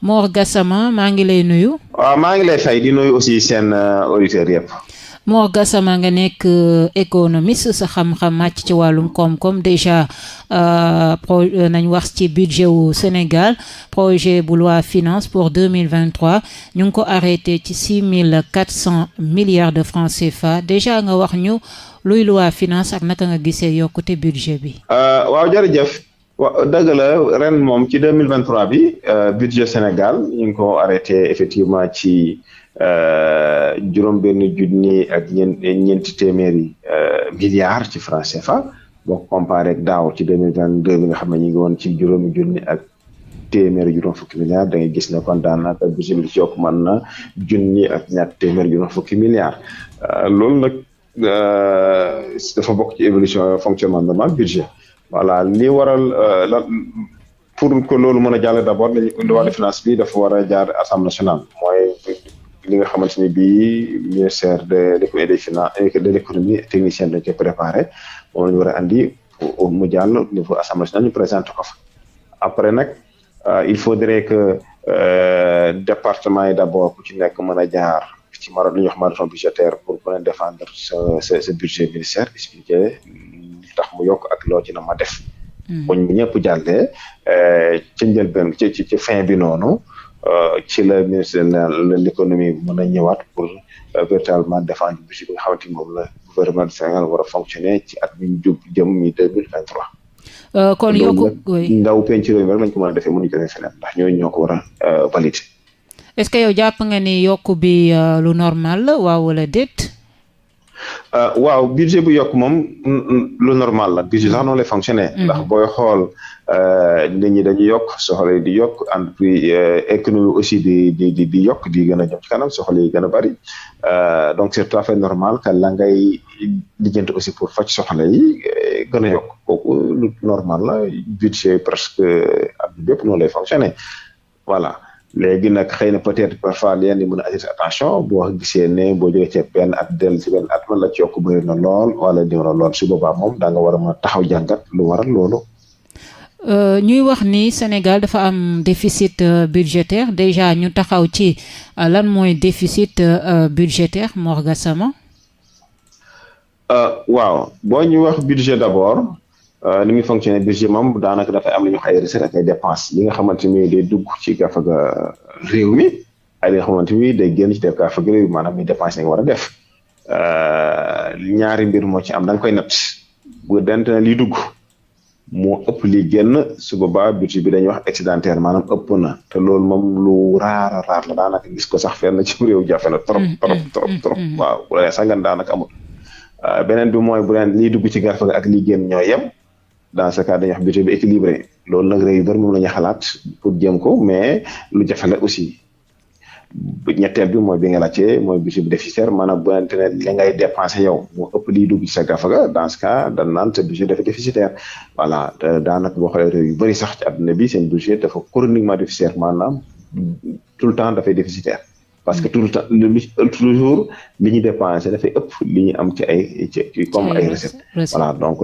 Mor Gassama maa ngi lay nuyu. waaw maa ngi lay fay di nuyu aussi seen auditeurs yëpp. Mor Gassama nga nekk économiste sa xam-xam màcc ci wàllum koom-koom déjà nañ wax ci budget wu Sénégal projet bu loi finance pour 2023 ñu ngi ko arrêté ci 6 400 milliards de francs CFA déjà nga wax ñu luy loi finance ak naka nga gisee yokkute budget bi. waaw jërëjëf. waaw dëgg la ren moom ci 2023 bi budget Sénégal ñu ngi ko arrêté effectivement ci juróom-benn junni ak ñeenti téeméeri milliards ci franc CFA boo ko comparé ak daaw ci 2022 bi nga xam ne ñu ngi woon ci juróomi junni ak téeméeri juróom fukki milliards da ngay gis ne kon daanaka budget bi ci yokk mën na junni ak ñaar téeméeri juróom fukki milliards loolu nag dafa bokk ci évolution fonctionnement normal budget. voilà li waral pour que loolu mën a jàll d'abord loi de finance bi dafa war a jaar assemblée nationale mooy li nga xamante ni bii ministère de l'économie et des finances de l'économie technicien dañ koy préparé moom la ñu war a andi mu jàll niveau assemblée nationale ñu présenté ko fa après nag il faudrait que département yi d'abord ku ci nekk mën a jaar ci mara lu ñuy wax marathon budgétaire pour mën a défendre sa budget ministère expliquer tax mu yokk ak loo ci na ma def buñ ñëpp jàllee ci njëlbeen ci fin bi noonu ci la ministre de l'économie mën a ñëwaat pour véritablement défendre budget bi nga xamante ni moom la gouvernement du Sénégal war a fonctionner ci at bi ñu jëm mi 2023 kon yokku ndaw penc réew mi rek lañ ko mën a defee mënuñu ko defee feneen ndax ñooñu ñoo ko war a valider. est-ce que yow jàpp nga ni yokku bi lu normal la waaw wala déet. waaw budget bu yokk moom lu normal la budget sax noonu lay fonctionner ndax booy xool nit ñi dañuy yokk soxla yi di yokk entreprise économie aussi di yokk di gën a jëm ci kanam soxla yi gën a bari donc c'est tout à fait normal que la ngay lijjanti aussi pour faj soxla yi gën a yokk kooku lu normal la budget presque at bépp noonu lay fonctionner voilà. léegi nag xëy na peut-être parfois leen di mën a attirer attention boo gisee ne boo jógee ci benn at dellu ci benn at man la ci yokk bëri na lool wala néew na lool su boobaa moom da nga war a mën a taxaw jàngat lu waral loolu. ñuy wax ni Sénégal dafa am déficit budgétaire déjà ñu taxaw ci lan mooy déficit budgétaire Mor Gassama. waaw boo ñu wax budget d'abord. ni muy fonctionner budget moom daanaka dafay am lu ñu wax ay recettes ak ay dépenses li nga xamante ni day dugg ci gafaga réew mi ay li nga xamante ni day génn ci gafaga réew mi maanaam muy dépenses yi nga war a def ñaari mbir moo ci am da nga koy natt bu dente ne liy dugg moo ëpp li génn su boobaa budget bi dañuy wax excédentaire maanaam ëpp na te loolu moom lu raar la daanaka gis ko sax fenn ci réew jafe na trop waaw bu la sax nga daanaka amul beneen bi mooy bu leen liy dugg ci gafaga ak li génn ñoo yem. dans ce cas dañuy wax budget bi équilibré loolu nag réew yu bari moom la ñu xalaat pour jéem ko mais lu jafe la aussi ñetteel bi mooy bi nga laajte mooy budget bi déficitaire maanaam bu nente ne li ngay dépensé yow moo ëpp liy dugg ci sa gafaga dans ce cas dañ naan sa budget dafa déficitaire voilà te daanaka boo xoolee réew yu bari sax ci àdduna bi seen budget dafa chroniquement déficitaire maanaam tout le temps dafay déficitaire parce que tout le temps toujours li ñu dépensé dafay ëpp li ñu am ci ay comme ay recettes voilà donc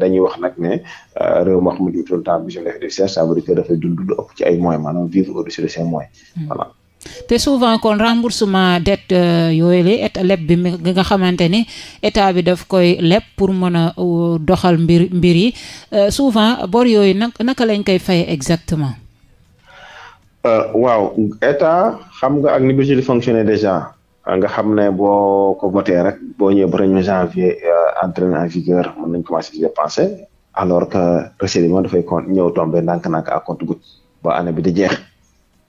dañuy wax nag ne réew moo xam ne tout le temps budget dafay déficitaire ça veut dire que dafay dund lu ëpp ci ay moyens maanaam vivre au-dessus de ses moyens voilà. te souvent kon remboursement dette yooyu la leb bi nga xamante ni état bi daf koy leb pour mën a doxal mbir yi souvent bor yooyu naka lañ koy fay exactement. waaw état xam nga ak ni budget di fonctionner déjà nga xam ne boo ko voté rek boo ñëwee ba 1er janvier entré en vigueur mën nañ commencer ci dépenser alors que recette bi moom dafay ñëw tombé ndànk-ndànk à compte-gouttes ba année bi di jeex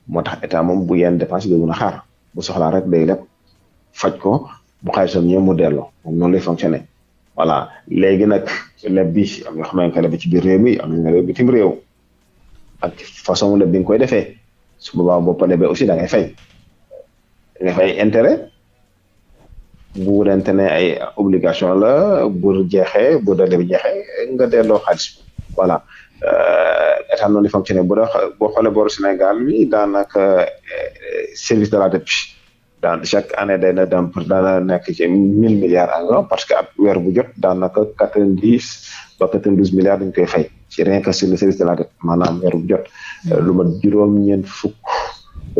moo tax état moom bu yenn dépense yi mën a xaar bu soxlaa rek day leb faj ko bu xaalisam ñëw mu delloo moom noonu lay fonctionner voilà léegi nag leb bi am na xam ne nga leb ci biir réew mi am na leb bitim réew ak façon leb bi nga koy defee. su boobaa boo ko lebee aussi da ngay fay intérêt bu dente ne ay obligation la bu jeexee bu dale bi jeexee nga delloo xaalis voilà état noonu di fonctionner boo xoolee boru Sénégal bi daanaka service de la dette bi chaque année daana nekk ci 1000 milliards environ parce que at weer bu jot daanaka 90 ba 92 milliards dañ koy fay ci rien que sur le service de la dette maanaam weer bu jot lu ma juróom-ñeent fukk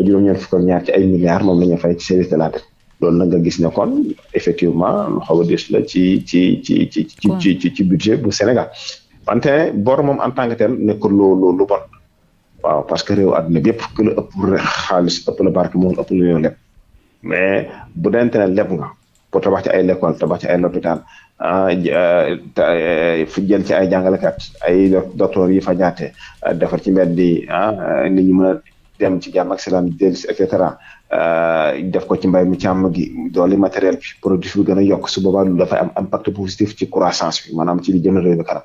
juróom-ñeent fukk ak ñaar ci ay milliards moom la ñu fay ci service de la dette loolu nag nga gis ne kon effectivement lu xaw a des la ci budget bu Sénégal wante bor moom en tant que tel nekkul lu bon waaw parce que réew àdduna bi yëpp ku la ëpp xaalis ëpp la barke moom ëpp lu leb mais bu dente ne leb nga pour tabax ci ay l'école tabax ci ay l'hôpital jël ci ay jàngalekat ay docteur yi fa jaate defar ci mbedd yi nit ñi mën a dem ci jàmm ak salaam dellu si et cetera def ko ci mbay mi càmm gi doole matériel bi produit bi gën a yokk su boobaa lu dafay am impact positif ci croissance bi maanaam ci li jëm réew mi kanam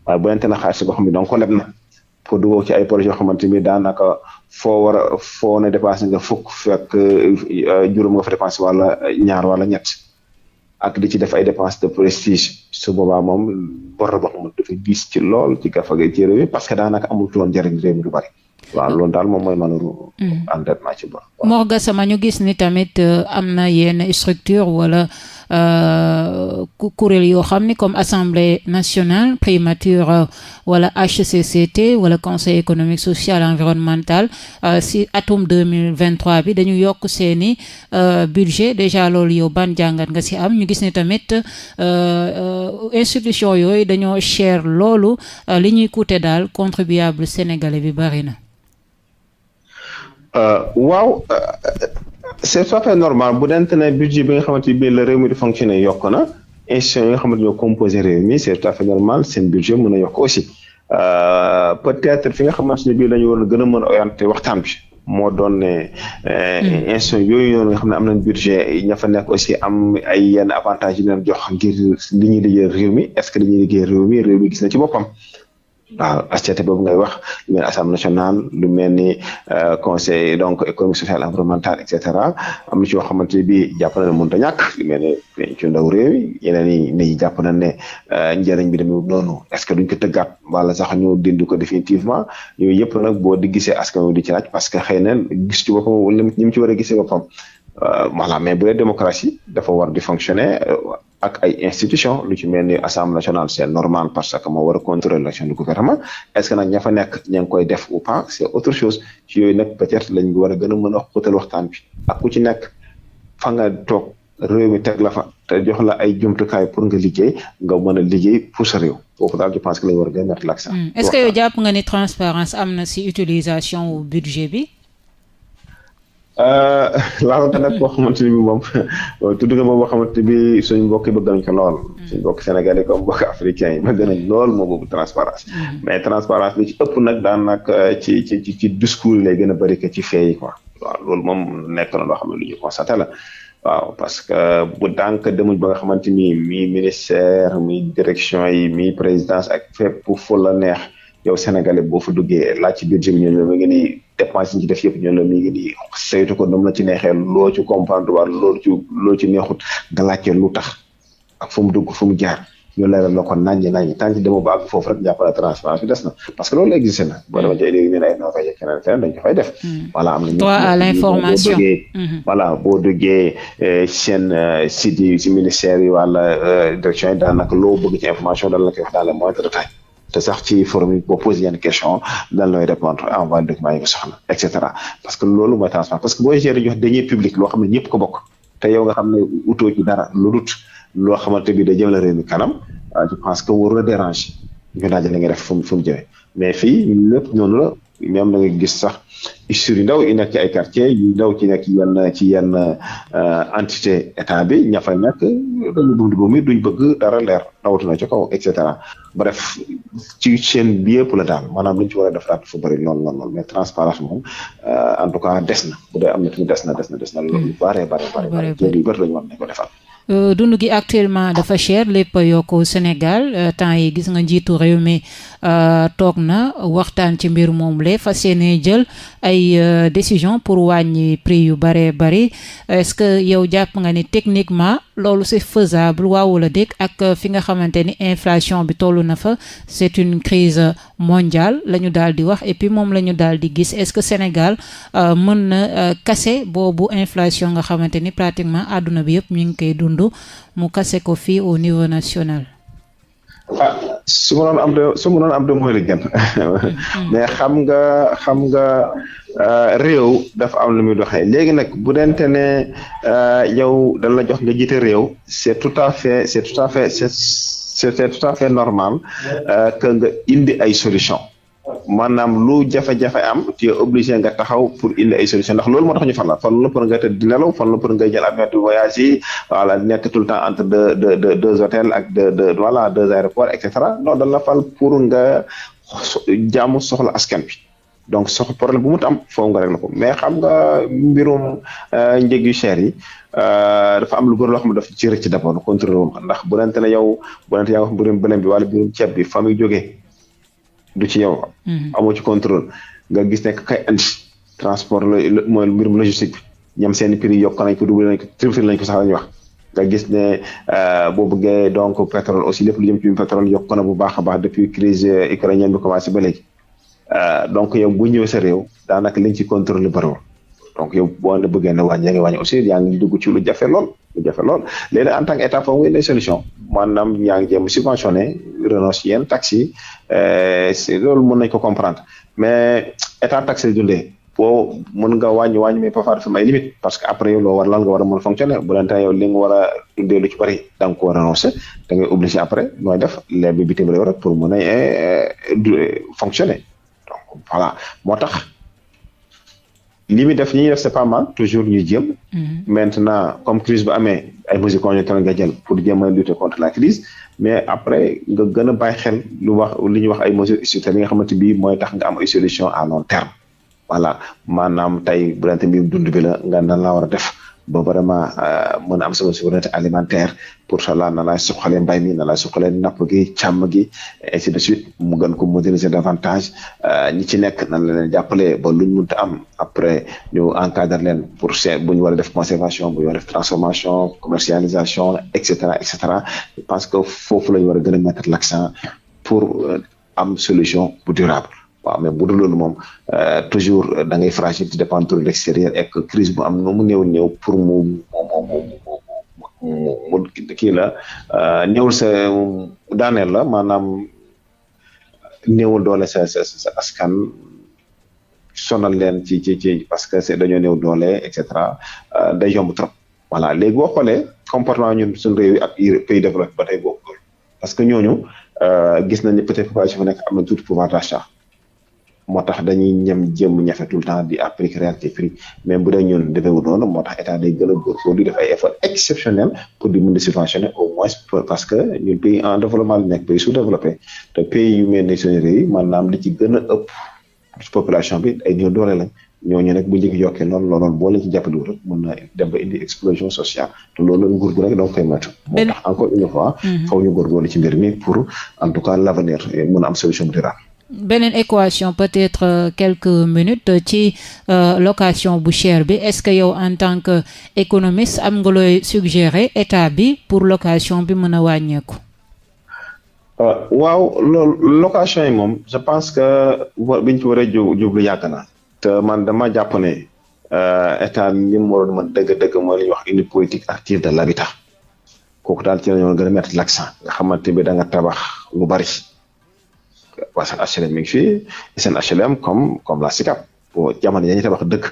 waaye bu dente ne xaalis boo xam ne donc ko leb na pour duggoo ci ay projet yoo xamante ni daanaka foo ne dépensé nga fukk fekk juróom nga fa dépensé wala ñaar wala ñett ak di ci def ay dépenses de prestige su boobaa moom bor boo xam ne dafa diis ci lool ci gafage ci réew mi parce que daanaka amul toon njëriñ réew mi du bari waaw loolu daal moom mooy mënuru endettement ci bor. Mor Gassama ñu gis ni tamit am na yenn structure wala kuréel yoo xam ni comme Assemblée nationale primature wala HCCT wala conseil économique social environnemental si atum 2023 bi dañu yokk seeni budget déjà loolu yow ban jàngat nga si am ñu gis ni tamit institution yooyu dañoo cher loolu li ñuy coûter daal contribuable sénégalais bi bari na. waaw c'est tout à fait normal bu dente ne budget bi nga xamante ni bii la réew mi di fonctionner yokk na institutions yi nga xamante ñoo composé réew mi c'est tout à fait normal seen budget mën a yokk aussi peut-être fi nga xamante ne bii la ñu war a gën a mën a orienté waxtaan bi moo doon ne institutions yooyu noonu nga xam ne am nañ budget ña fa nekk aussi am ay yenn avantages yi leen jox ngir li ñuy liggéey réew mi est-ce que li ñuy liggéey réew mi gis na ci boppam waaw HCCT boobu ngay wax lu mel ni Assemblée nationale lu mel ni conseil donc économique social environnemental et cetera am na ci yoo xamante ne bii jàpp na ne mënut a ñàkk lu mel ni ci ndaw réew yi yeneen yi nit ñi jàpp na ne njëriñ bi demee noonu est-ce que duñ ko tëggaat wala sax ñu dindi ko définitivement yooyu yëpp nag boo di gisee askan wi di ci laaj parce que xëy na gis ci boppam wala ñi mu ci war a gisee boppam voilà mais bu dee démocratie dafa war di fonctionner ak ay institutions lu ci mel ni assemblée nationale c'est normal parce que moo war a contrôler l'action du gouvernement est-ce que nag ña fa nekk ña ngi koy def ou pas c'est autre chose ci yooyu nag peut-être lañ war a gën a mën a xóotal waxtaan bi ak ku ci nekk fa nga toog réew mi teg la fa te jox la ay jumtukaay pour nga liggéey nga mën a liggéey pour sa réew foofu daal je pense que lañ war a gën a mettre l'accent. Est-ce que yow jàpp nga ni transparence am na ci utilisation wu budget bi. laaloonte nag boo xamante ni bi moom tudd nga moom boo xamante ni bi suñu mbokk yi bëgg nañ ko lool suñu mbokk sénégalais comme mbokk africains yi bëgg nañ lool moom boobu transparence mais transparence bi ci ëpp nag daan nag ci discours yi lay gën a bëri que ci fee yi quoi waaw loolu moom nekk na loo xam ne lu ñu constaté la waaw parce que bu dànk demuñ ba nga xamante ni mi ministère mi direction yi mi présidence ak fépp fu la neex yow sénégalais boo fa duggee laaj ci budget bi ñoom la ngi ni dépense yi ci def yëpp ñoom la mi ngi di saytu ko noonu la ci neexee loo ci comprendre wala loo ci neexut nga laajte lu tax ak fu mu dugg fu mu jaar ñu leeral la ko naññi tant que demoo ba àgg foofu rek jàppale transparence bi des na parce que loolu existé na boo demee ci léegi ñu ne ay Norvège keneen feneen dañ ko fay def voilà am na droit à l'information voilà boo duggee seen site yi ci ministère yi wala direction yi daanaka loo bëgg ci information dal la koy wax dans le moindre détail te sax ci forum yi boo posé yenn question dal looy répondre envoyé document yi nga soxla et cetera parce que loolu mooy transparence parce que booy gérer jox deniers publics loo xam ne ñëpp ko bokk te yow nga xam ne utoo ci dara lu dut loo xamante bi da jëmale réew mi kanam je pense que warul a déranger ñu laaj la nga def fu mu jëmee mais fii lépp noonu la même da nga gis sax structures yu ndaw yi nekk ci ay quartiers yu ndaw ci nekk ci yenn entité état bi ña fa nekk dañu dugg mi duñ bëgg dara leer rawatina ci kaw et cetera bref ci chaîne bi yëpp la daal maanaam lu ñu ci war a def daal fu bëri lool mais transparence moom en tout cas des na bu dee am na tamit des na loolu bare jéego yu bëri lañu war nañ ko defal. dund gi actuellement dafa cher lépp yokku Sénégal temps yi gis nga njiitu réew mi toog na waxtaan ci mbir moom le fas yéene jël ay décision pour wàññi prix yu bare bari est-ce que yow jàpp nga ni techniquement loolu c'est faisable waaw wala déet ak fi nga xamante ni inflation bi tollu na fa c'est une crise mondiale la ñu daal di wax et puis moom la ñu daal di gis est-ce que Sénégal mën na casser boobu inflation nga xamante ni pratiquement àdduna bi yëpp ñu ngi koy dund mu casser ko fii au niveau national. su ma doon am de mooy li gën mais xam nga réew dafa am lu muy doxee léegi nag bu dente ne yow dañ la jox nga jiite réew c'est tout à fait normal que nga indi ay solution maanaam lu jafe-jafe am tu es obligé nga taxaw pour indi ay solution ndax loolu moo tax ñu fan la pour nga tëdd di nelaw fan la pour nga jël avion de voyage yi voilà nekk tout le temps entre deux hôtels ak deux aéroports et cetera non dañ la fal pour nga jaamu soxla askan bi donc problème bu mu am foofu nga rek na ko mais xam nga mbirum njëg yu cher yi dafa am lu bëri loo xam ne daf ci rëcc d'abord contrôlé woon ndax bu nente ne yaa ngi wax mbirum bëlem bi wala mbirum ceeb bi fa muy jógee du ci yow. amoo ci contrôle nga gis ne kay andi transport la mooy mbirum logistique bi ñoom seen prix yokk nañ ko double nañ ko triple nañ ko sax la ñuy wax nga gis ne boo bëggee donc pétrole aussi lépp lu jëm ci pétrole yokk na bu baax a baax depuis crise ukrainienne bi commencé ba léegi donc yow bu ñëwee sa réew daanaka liñ ci contrôle bëriwul donc yow boo ne bëggee ne wàññi nga wàññi aussi yaa ngi dugg ci lu jafe lool léegi en tant que état foofu nga solution maanaam yaa ngi jéem subventionné renonce yenn taxes yi loolu mën nañ ko comprendre mais état taxe yi dundee boo mën nga wàññi mais parfois dafa may limite parce que après yow lan nga war a mën a fonctionner bu leen yow li nga war a dundee lu ci bëri da nga ko renoncé da ngay obligé après nooy def les bi bitim réew rek pour mën a fonctionner donc voilà moo tax li muy def ñi ñuy def c'est pas mal toujours ñuy jéem. Maintenant comme crise bu amee ay mesures conjoncturelles nga jël pour jéem a lutter contre la crise mais après nga gën a bàyyi xel li ñuy wax ay mesures structurelles yi nga xamante bii mooy tax nga am ay solution à long terme voilà maanaam tey bu dante mbir dund bi la nga nan la war a def ba vraiment mën a am sama souveraineté alimentaire pour cela na laay suqalee mbay mi na laay suqalee napp gi càmm gi ainsi de suite mu gën ko moderniser davantage ñi ci nekk nan la leen jàppale ba luñ mënta am après ñu encadre leen pour bu ñu war a def conservation bu ñu war a def transformation commercialisation et cetera je pense que foofu la ñu war a gën a mettre l'accent pour am solution bu durable waaw mais bu dul loolu moom toujours da ngay fragile di dépendre de l'extérieur et que crise bu am nu mu néew pour mu kii la néewul sa daaneel la maanaam néewul doole sa askan sonal leen ci parce que c'est dañoo néew doole et cetera day yomb trop voilà léegi boo xoolee comportement ñun suñu réew yi ak pays développé ba tey boobu parce que ñooñu gis nañ ne peut-être population fa nekk am na tuuti pouvoir d'achat moo tax dañuy ñafe tout le temps di appliquer réalité prix mais bu dee ñun defewu noonu moo tax état day gën a góorgóorlu di def ay effort exceptionnel pour di mën di subventionner au moins parce que ñun pays en développement la nekk pays sous-développé te pays yu mel ne suñu réew maanaam li ci gën a ëpp population bi ay néew doole lañ ñooñu nag bu njëkk yokkee loolu boo leen ci jàppale rek mën na dem ba indi explosion sociale te loolu nguur gu rek donc koy moytu moo tax encore une fois faw ñu góorgóorlu ci mbir mi pour en tout cas l'avenir mën a am solution durable. Beneen équation peut-être quelques minutes ci location bu cher bi est-ce que yow en tant que économiste am nga looy suggérer état bi pour location bi mën a wàññeeku. waaw loolu location yi moom je pense que biñ ci war a jublu yàgg na te man dama jàpp ne état li mu waroon mën dëgg-dëgg mooy li ñuy wax une politique active de l'habitat kooku daal ci la ñu gën a mettre l'accent nga xamante bi da nga tabax lu bari. parce que HLM mi ngi fii seen HLM comme la SICAP boo jamono yi ñuy tabax dëkk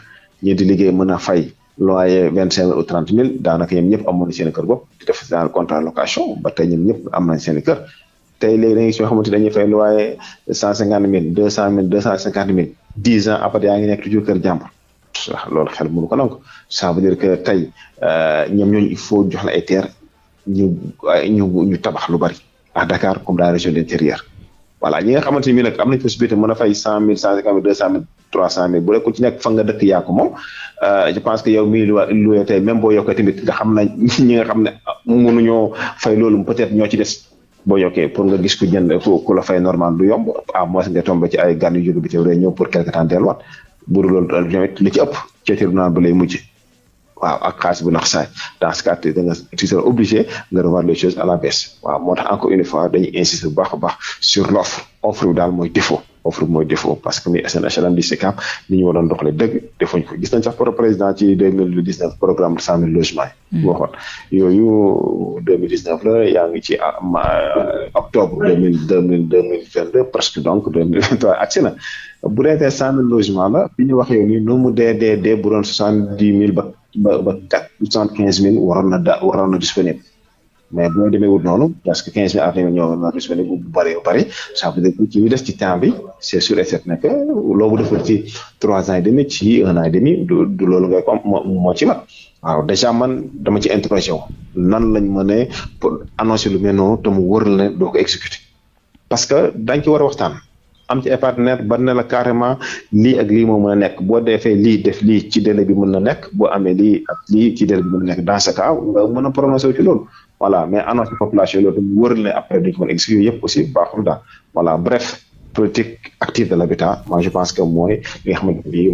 ñi di liggéey mën a fay loyer 25 000 ou 30 000 daanaka ñoom ñëpp amoon na seen kër bopp di def dans le contrat de location ba tey ñoom ñëpp am nañ seen kër tey léegi da ngay soo xamante dañuy fay loyer 150 000 200 000 250 000 10 ans après yaa ngi nekk toujours kër jàmbur loolu xel mënu ko donc ça veut dire que tey ñoom ñooñu il faut jox la ay terre ñu tabax lu bari à Dakar comme dans la région de l'intérieur. voilà ñi nga xamante ni nag am nañ possibilité mën a fay 100 000 150 000 200 000 300 000 bu dee ku ci nekk fa nga dëkk yaa ko moom je pense que yow mii lu tey même boo yokkee tamit nga xam na ñi nga xam ne mënuñoo fay loolu peut-être ñoo ci des boo yokkee pour nga gis ku jënd ku la fay normal du yomb à moins nga tombé ci ay gan yu jóge bi teew rek ñëw pour quelque temps delluwaat bu dul loolu tamit li ci ëpp ci tribunal ba lay mujj waaw ak xaalis bu nax saay dans ce cas da nga tu seras obligé nga revoir les choses à la baisse waaw moo tax encore une fois dañuy insister bu baax a baax sur l'offre bi daal mooy défaut offre mooy défaut parce que muy SNHLM di SICAP ni ñu waroon doxalee dëgg defuñ ko gis nañ sax pour président ci 2019 programme de 100 000 logements yi. boo xool yooyu 2019 la yaa ngi ci octobre 2022 presque donc 2023 agsi na bu dee 100 000 logements la bi ñu wax yow nii nu mu dee bu doon 70 000 ba 75 000 waroon na disponible. mais boo demee wut noonu parce que 15 000 à 20 000 ñoo na disponible bu bari ça veut dire que ci ñu des ci temps bi c'est sûr et certain que loolu defal ci 3 ans et demi ci 1 an et demi du loolu ngay ko moo ci mat waaw déjà man dama ci interrogé wu nan lañ mën a pour annoncer lu mel noonu te mu wër la ne doo ko exécuter parce que dañ ci war a waxtaan am ci ay partenaire ba ne la carrément lii ak lii moo mën a nekk boo defee lii def lii ci délai bi mën na nekk boo amee lii ak lii ci délai bi mën na nekk dans ce cas nga mën a prononcer wu ci loolu voilà mais annonce population loolu tamit wër ne après duñ ko mën a exécuter yëpp aussi baaxul daal voilà bref politique active de l'habitat moi je pense que mooy li nga xamante ni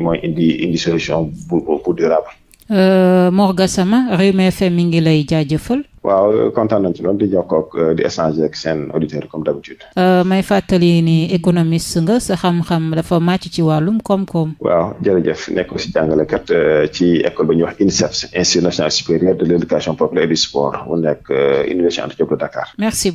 mooy indi solution bu durable. Mor Gassama Rewmi FM mi ngi lay jaajëfal. waaw kontaan nañ ci loolu di jokkoo ak di échanger ak seen auditeurs comme d'habitude. may fàttali ni économiste nga sa xam-xam dafa màcc ci wàllum koom-koom. waaw jërëjëf nekk aussi jàngalekat ci école ba ñuy wax INSEP Institut national supérieur de l'éducation populaire et du sport mu nekk Université Anta Diop de Dakar. merci.